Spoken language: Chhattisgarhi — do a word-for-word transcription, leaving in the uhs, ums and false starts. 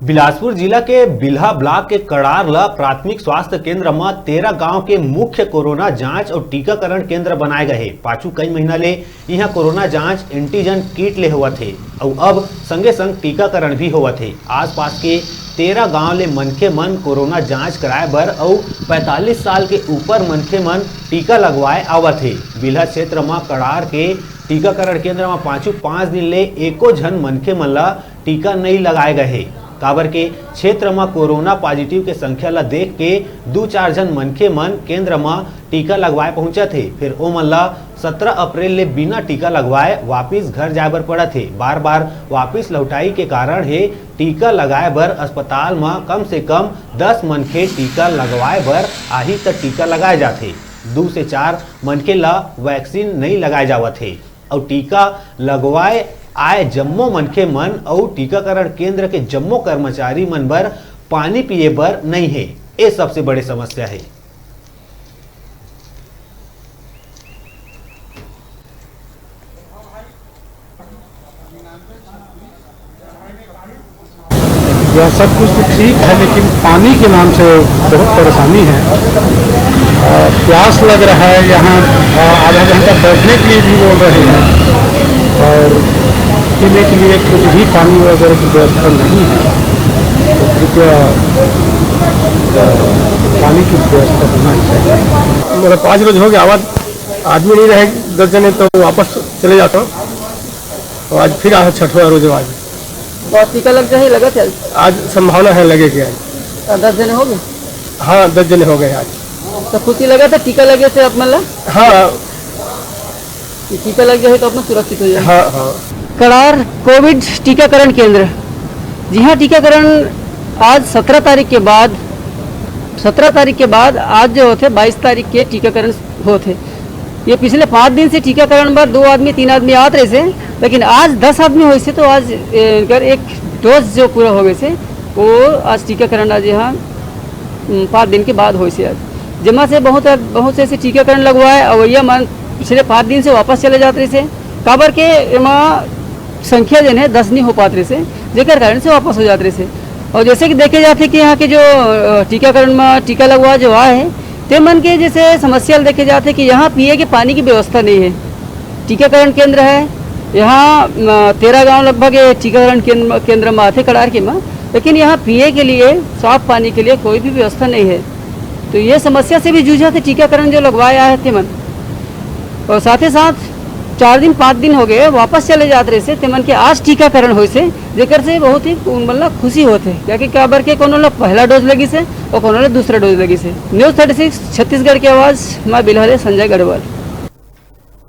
बिलासपुर जिला के बिल्हा ब्लॉक के कड़ार ल प्राथमिक स्वास्थ्य केंद्र म तेरह गांव के मुख्य कोरोना जांच अउ टीकाकरण केंद्र बनाए गए हे। पाछू कई महीना ले इहां कोरोना जांच एंटीजन किट ले होवत हे अउ अब संगे संग टीकाकरण भी होवत हे। आसपास के तेरह गांव ले मनखे मन कोरोना जांच कराए बर अउ पैंतालीस साल के ऊपर मनखे मन टीका लगवाए आवत हे। बिल्हा क्षेत्र म कड़ार के टीकाकरण केंद्र म पाछू पाँच दिन ले एको झन मनखे मन ल टीका नइ लगाए गए हे, काबर के क्षेत्र म कोरोना पॉजिटिव के संख्या ल देख के दू चार झन मनखे मन केंद्र म टीका लगवाए पहुंचत हे, फिर ओमन ल सत्रह अप्रैल ले बिना टीका लगवाए वापिस घर जाए बर पड़त हे। बार बार वापिस लौटाई के कारण हे टीका लगाए बर अस्पताल म कम से कम दस मनखे टीका लगवाए बर आही त टीका लगाए जाथे। दू से चार मनखे ल वैक्सीन नइ लगाए जावत हे। अउ टीका लगवाए आए जम्मो मनखे मन अउ टीकाकरण केंद्र के जम्मो कर्मचारी मन बर पानी पिए बर नइ हे। ए सबसे बड़े समस्या हे। यह सब कुछ तो ठीक है, लेकिन पानी के नाम से बहुत परेशानी है। और प्यास लग रहा है, यहाँ, अ, आधा घंटा बैठने के लिए भी बोल रहे हैं और पीने के लिए कुछ भी पानी वगैरह की व्यवस्था नहीं है। तो कृपया, अ, पानी की व्यवस्था होना चाहिए। मतलब, पाँच रोज हो गया, आवाज आदमी नहीं रहे, दस जने तो वापस चले जाता हूँ। तो आज फिर आज छठवां रोज आज। तो आज टीका लग जाही, लगत हे आज? आज संभावना है लगेगी आज। तो दस जने हो गए? हाँ, दस जने हो गए आज। तो खुशी लगत हे टीका लगे से आप मन ला? हाँ। कि टीका लग जाही तो अपना सुरक्षित हो जाए। हाँ, हाँ। कड़ार कोविड टीकाकरण केंद्र, जिहां टीकाकरण आज सत्रह तारीख के बाद, सत्रह तारीख के बाद आज जो होथे बाईस तारीख के टीकाकरण होथे। ये पिछले पाँच दिन से टीकाकरण बर दो आदमी, तीन आदमी आत रहिसे, लेकिन आज दस आदमी होइसे, तो आज, ए, इनकर एक डोज जो पूरा हो गइसे, वो आज टीकाकरण आज यहाँ, उम, पाँच दिन के बाद होइसे आज। जेमा से बहुत, बहुत से ऐसे टीकाकरण लगवाए, अवैया मन पिछले पाँच दिन से वापस चले जात रहिसे, काबर के एमा संख्या जेन हे दस नहीं हो पात रहिसे, जेकर कारण से वापस हो जात रहिसे। और जैसे कि देखे जाथे कि यहाँ के जो, अ, टीकाकरण में टीका लगवा जो आए हे, ते मन के जैसे समस्या ल देखे जाथे कि यहाँ पिए के पानी की व्यवस्था नहीं है। टीकाकरण केंद्र है, यहाँ, अ, तेरह गांव लगभग ये टीकाकरण केंद्र, केंद्र में आथे कड़ार के में, लेकिन यहाँ पिए के लिए, साफ पानी के लिए कोई भी व्यवस्था नहीं है। तो ये समस्या से भी जूझत हे टीकाकरण जो लगवाए आए हे तेमन। और साथ ही साथ चार दिन, पाँच दिन हो गए, वापस चले जात रहिसे, तेमन के आज टीकाकरण होइसे, जेकर से बहुत ही उन मन ला खुशी होत हे, क्योंकि काबर के कोनो ला पहला डोज लगिसे और कोनो ला दूसरा डोज लगिसे। न्यूज़ थर्टी सिक्स छत्तीसगढ़ के आवाज, मैं बिल्हा ले संजय गढ़वाल।